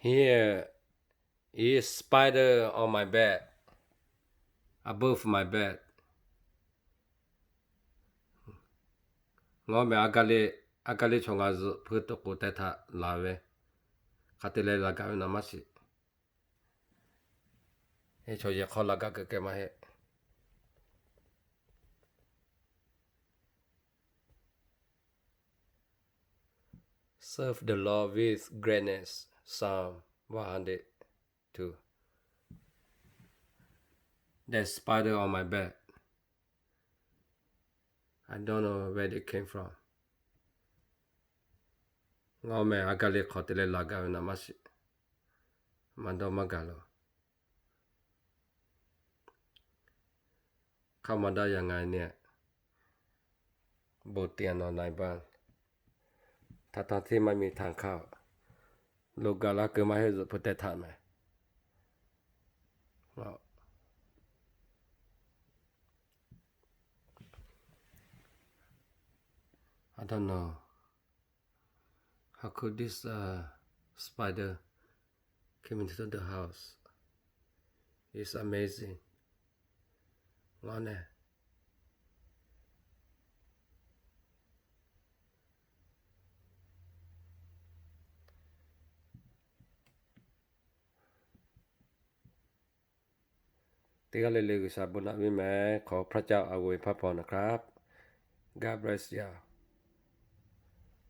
Here is spider on my bed, above my bed. Ngaˬ meh a ga le, a ga le chaw ngaˬ zuhꞈ hpu tuˬ k'oˍ teh htaꞈ laˬ ve, hk'a te leh laˬ gaˇ ve naˍ maˇ shiˍ. Chaw yehˬ hk'aw laˬ gaˇ keu keh maˇ heˆ. Serve the Lord with gladness, Psalm one hundred two. There's spider on my bed. I don't know where they came from. Ngaˬ meh a ga le hk'aw te leh laˬ gaˇ ve naˍ maˇ shiˍ. Maˇ dawˇ maˇ gaˬ lo. Hk'a maˍ daꞈ yaꞈ ngaˬ nyi, bon tian naw nai ba, htaꞈ tanˇ hteˇ maˇ miˬ htaꞈ hk'a lo gaˬ laˇ keu maˇ heˆ, zuhꞈ hpu teh htaꞈ meh. I don't know. How could this uh, spider came into the house? It's amazing. Ngaˬ neh teˇ g'aˇ le le G'uiˬsha bon naꞈ viˇ meh. ขอพระเจ้าอวยพรนะครับ God bless you.